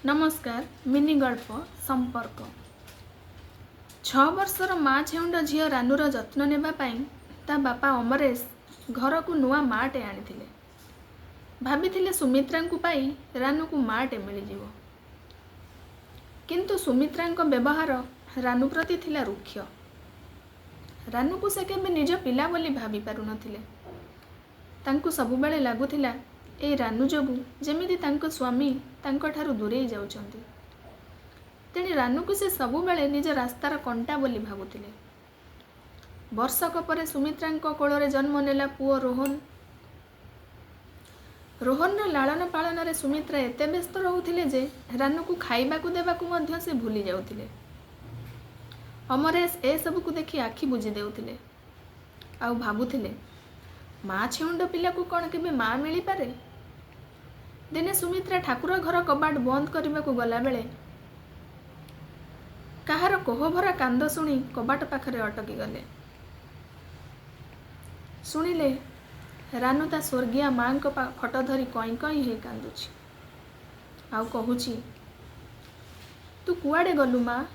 ନମସ୍କାର। ମିନି ଗଳ୍ପ, ସମ୍ପର୍କ। 6 ବର୍ଷର ମା ଛେଉଣ୍ଡ ଝିଅ ରାନୁର ଯତ୍ନ ନେବା ପାଇଁ ତା ବାପା ଅମରେଶ ଘରକୁ ନୂଆ ମାଆଟେ ଆଣିଥିଲେ। ଭାବିଥିଲେ ସୁମିତ୍ରାଙ୍କୁ ପାଇ ରାନୁକୁ ମାଆଟେ ମିଳିଯିବ। କିନ୍ତୁ ସୁମିତ୍ରାଙ୍କ ବ୍ୟବହାର ରାନୁ ପ୍ରତି ଥିଲା ରୁକ୍ଷ। ରାନୁକୁ ସେ କେବେ ନିଜ ପିଲା ବୋଲି ଭାବି ପାରୁନଥିଲେ। ତାଙ୍କୁ ସବୁବେଳେ ଲାଗୁଥିଲା, ଏଇ ରାନୁ ଯୋଗୁଁ ଯେମିତି ତାଙ୍କ ସ୍ୱାମୀ ତାଙ୍କଠାରୁ ଦୂରେଇ ଯାଉଛନ୍ତି। ତେଣୁ ରାନୁକୁ ସେ ସବୁବେଳେ ନିଜ ରାସ୍ତାର କଣ୍ଟା ବୋଲି ଭାବୁଥିଲେ। ବର୍ଷକ ପରେ ସୁମିତ୍ରାଙ୍କ କୋଳରେ ଜନ୍ମ ନେଲା ପୁଅ ରୋହନ। ରୋହନର ଲାଳନ ପାଳନରେ ସୁମିତ୍ରା ଏତେ ବ୍ୟସ୍ତ ରହୁଥିଲେ ଯେ ରାନୁକୁ ଖାଇବାକୁ ଦେବାକୁ ମଧ୍ୟ ସେ ଭୁଲି ଯାଉଥିଲେ। ଅମରେଶ ଏସବୁକୁ ଦେଖି ଆଖି ବୁଜି ଦେଉଥିଲେ ଆଉ ଭାବୁଥିଲେ, ମା ଛେଉଣ୍ଡ ପିଲାକୁ କ'ଣ କେବେ ମା ମିଳିପାରେ? ଦିନେ ସୁମିତ୍ରା ଠାକୁର ଘର କବାଟ ବନ୍ଦ କରିବାକୁ ଗଲାବେଳେ କାହାର କୋହଭରା କାନ୍ଦ ଶୁଣି କବାଟ ପାଖରେ ଅଟକି ଗଲେ। ଶୁଣିଲେ, ରାନୁ ତା ସ୍ୱର୍ଗୀୟା ମାଙ୍କ ଫଟୋ ଧରି କଇଁ କଇଁ ହେଇ କାନ୍ଦୁଛି ଆଉ କହୁଛି, "ତୁ କୁଆଡ଼େ ଗଲୁ ମା?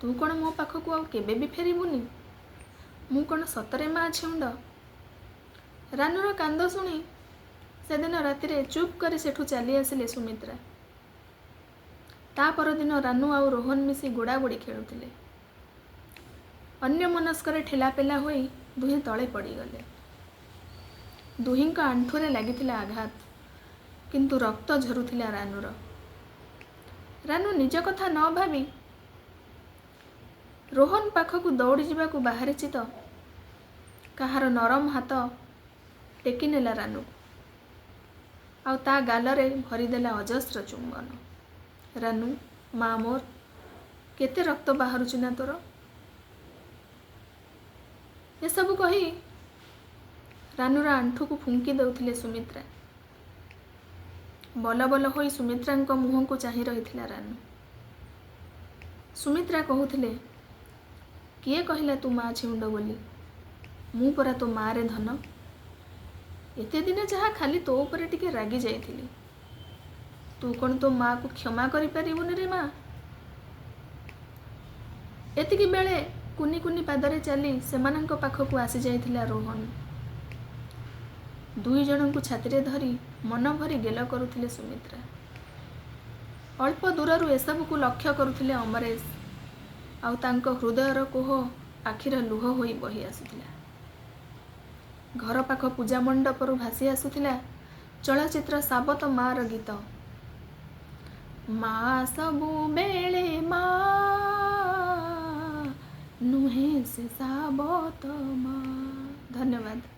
ତୁ କ'ଣ ମୋ ପାଖକୁ ଆଉ କେବେ ବି ଫେରିବୁନି? ମୁଁ କ'ଣ ସତରେ ମା ଛେଉଣ୍ଡ?" ରାନୁର କାନ୍ଦ ଶୁଣି ସେଦିନ ରାତିରେ ଚୁପ୍ କରି ସେଠୁ ଚାଲି ଆସିଲେ ସୁମିତ୍ରା। ତା ପରଦିନ ରାନୁ ଆଉ ରୋହନ ମିଶି ଗୋଡ଼ାଗୋଡ଼ି ଖେଳୁଥିଲେ। ଅନ୍ୟମନସ୍କରେ ଠେଲାପେଲା ହୋଇ ଦୁହେଁ ତଳେ ପଡ଼ିଗଲେ। ଦୁହିଁଙ୍କ ଆଣ୍ଠୁରେ ଲାଗିଥିଲା ଆଘାତ, କିନ୍ତୁ ରକ୍ତ ଝରୁଥିଲା ରାନୁର। ରାନୁ ନିଜ କଥା ନ ଭାବି ରୋହନ ପାଖକୁ ଦୌଡ଼ିଯିବାକୁ ବାହାରିଛି ତ, କାହାର ନରମ ହାତ ଟେକିନେଲା ରାନୁକୁ ଆଉ ତା ଗାଲରେ ଭରିଦେଲା ଅଜସ୍ର ଚୁମ୍ବନ। "ରାନୁ, ମା ମୋର, କେତେ ରକ୍ତ ବାହାରୁଛି ନା ତୋର?" ଏସବୁ କହି ରାନୁର ଆଣ୍ଠୁକୁ ଫୁଙ୍କି ଦେଉଥିଲେ ସୁମିତ୍ରା। ବଲ ବଲ ହୋଇ ସୁମିତ୍ରାଙ୍କ ମୁହଁକୁ ଚାହିଁ ରହିଥିଲା ରାନୁ। ସୁମିତ୍ରା କହୁଥିଲେ, "କିଏ କହିଲା ତୁ ମା ଛେଉଣ୍ଡ ବୋଲି? ମୁଁ ପରା ତୋ ମାଆରେ ଧନ। ଏତେ ଦିନେ ଯାହା ଖାଲି ତୋ ଉପରେ ଟିକେ ରାଗି ଯାଇଥିଲି। ତୁ କ'ଣ ତୋ ମାଆକୁ କ୍ଷମା କରିପାରିବୁନି ରେ ମା?" ଏତିକି ବେଳେ କୁନି କୁନି ପାଦରେ ଚାଲି ସେମାନଙ୍କ ପାଖକୁ ଆସିଯାଇଥିଲା ରୋହନ। ଦୁଇ ଜଣଙ୍କୁ ଛାତିରେ ଧରି ମନ ଭରି ଗେଲ କରୁଥିଲେ ସୁମିତ୍ରା। ଅଳ୍ପ ଦୂରରୁ ଏସବୁକୁ ଲକ୍ଷ୍ୟ କରୁଥିଲେ ଅମରେଶ ଆଉ ତାଙ୍କ ହୃଦୟର କୋହ ଆଖିର ଲୁହ ହୋଇ ବହି ଆସୁଥିଲା। ଘର ପାଖ ପୂଜା ମଣ୍ଡପରୁ ଭାସି ଆସୁଥିଲା ଚଳଚ୍ଚିତ୍ର ସାବତ ମାଆର ଗୀତ, ମା ସବୁବେଳେ ମା ନୁହେଁ ସେ ସାବତ ମା। ଧନ୍ୟବାଦ।